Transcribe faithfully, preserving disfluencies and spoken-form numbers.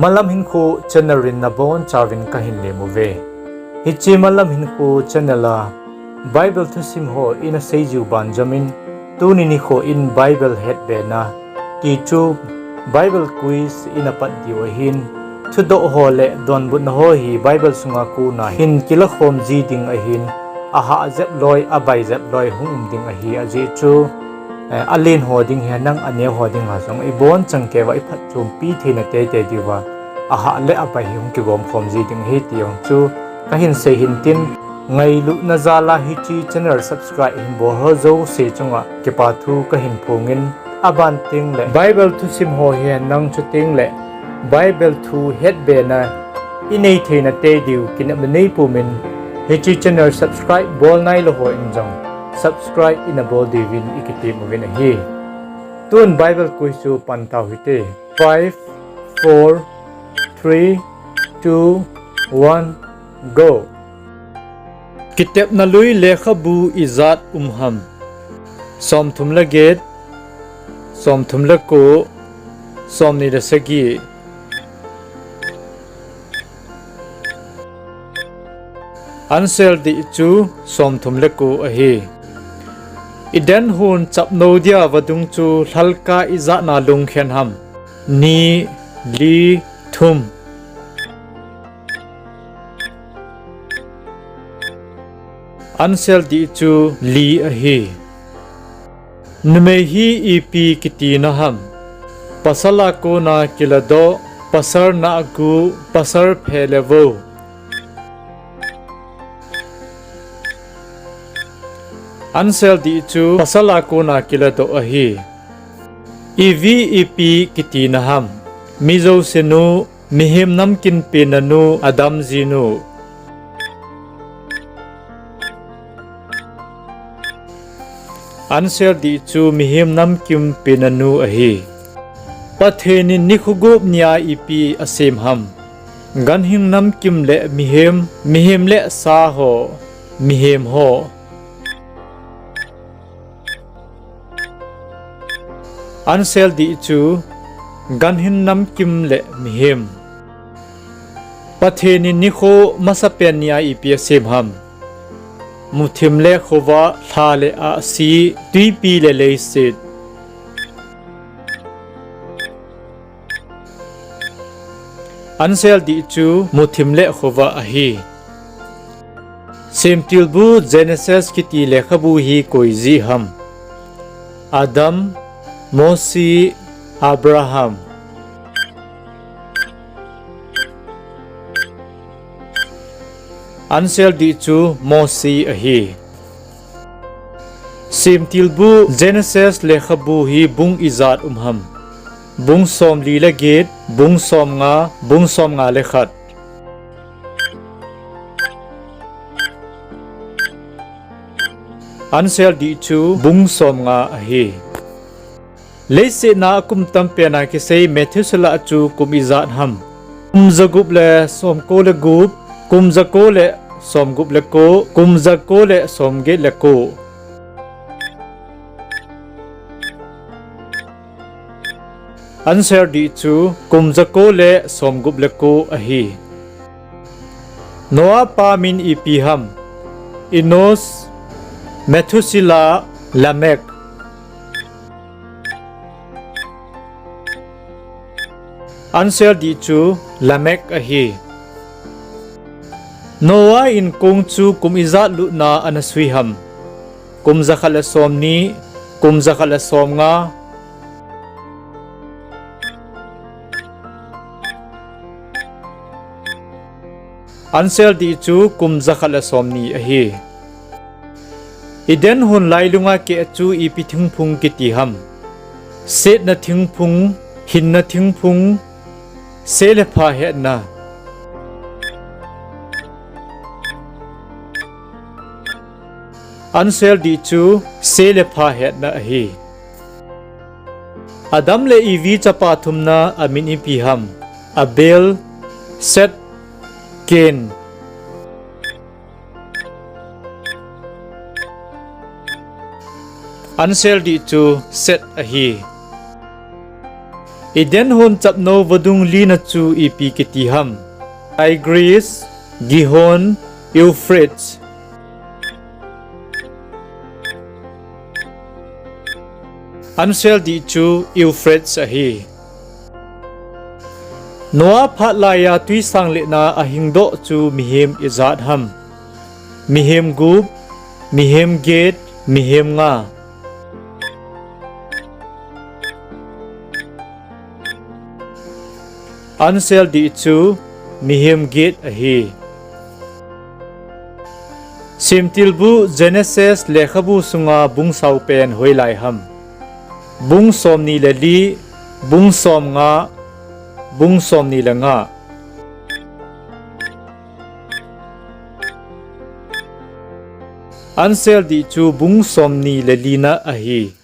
Malam Hinkho channel in nabonchauvin kahin lemuve. Hiche Malam Hinkho channel a Bible thusim ho ina seijiu banjom in, tuni nikho in Bible hetbena, tichu Bible quiz ina pat diu ahin, thudoh ho le donbutna ho hi Bible sunga kona hin kilakhom ji ding ahin, ahah jep loi, abai jep loi hung um ding ahi, ajeh chu, eh, alen ho ding hihen lang aneo ho dinga jong ibonchan keiva iphatchompi theina teitei diuva, ahah le abai hi hung kigomkhom ji ding ahi ti jong chu kahin sei hintin, ngailutna jal a hiche channel subscribe hinbol ho jouse chunga kipa thu kahin phongin, aban tengle Bible thusim ho hihen lang chutengle Bible thu hetbena inei theina tei diu kinepna neipumin, hiche channel subscribe bol nailou hon jong subscribe ina bol diuvin ikitem uvin ahi. Tun Bible quiz chu pan tau hite. Five, four, three, two, one, go. Kitepna lui lekhabu ijat um ham? Somthum le get, somthum le ko, somni le sagi. Answer dih chu somthum le ko ahi. Eden hon chapnou dia vadung chu lhalkah ijatna lungkhen ham? Ni, li, thum. Answer dih chu li ahi. Numei hi ipi kitina ham? Pasal a kona kiladoh, pasal nahgu, pasal phe le vo. Answer dih chu pasal a kona kiladoh ahi. Evi ipi kitina ham? Mi jousenu, mihem namkim penanu, Adam jinu. Answer dih chu mihem namkim penanu ahi. Pathen in nikho gup nia ipi asem ham? Ganhing namkim le mihem, mihem le sa ho, mihem ho. Answer dih chu ganhing namkim le mihem. Pathen in nikho masapen nia ipi asem ham? Muthim le khovah, lha le ahsi, twipi le leiset. Answer dih chu muthim le khovah ahi. Semtilbu Genesis kiti lekhabu hi koi jih ham? Adam, Mosi, Abraham. Answer dih chu Mosi ahi. Semtilbu Genesis lekhabu hi bung ijat um ham? Bung somli le get, bung somnga, bung somnga le khat. Answer dih chu bung somnga ahi. Leiset a kum tampena kisei Methuselah chu kum ijat ham? Kum jagup le somko le gup, kum jako le somgup le ko, kum jako le somget le ko. Answer dih chu kum jako le somgup le ko ahi. Noah pa min ipi ham? Enosh, Methuselah, Lamech. Answer dih chu Lamech ahi. Noah in kong chu kum ijat lutna ana sui ham? Kum jakhat le somni, kum jakhat le somnga. Answer dih chu kum jakhat le somni ahi. Eden hon lailunga keh chu ipi thingphung kiti ham? Setna thingphung, hinna thingphung, se le pha hetna. Answer dih chu se le pha hetna ahi. Adam le Evi chapa thumna amin ipi ham? Abel, Seth, Cain. Answer dih chu Seth ahi. Eden hon chapnou vadung lina chu ipi kiti ham? Tigris, Gihon, Euphrates. Answer D chu Euphrates ahi. Noah phat laiya twisang letna ahingdoh chu mihem ijat ham? Mihem gup, mihem get, mihem nga. Answer D chu mihem get ahi. Semtilbu Genesis lekhabu sunga bung sao pen hoilai ham? Bung somni le li, bung somnga, bung somni le nga. Answer D chu bung somni le lina ahi.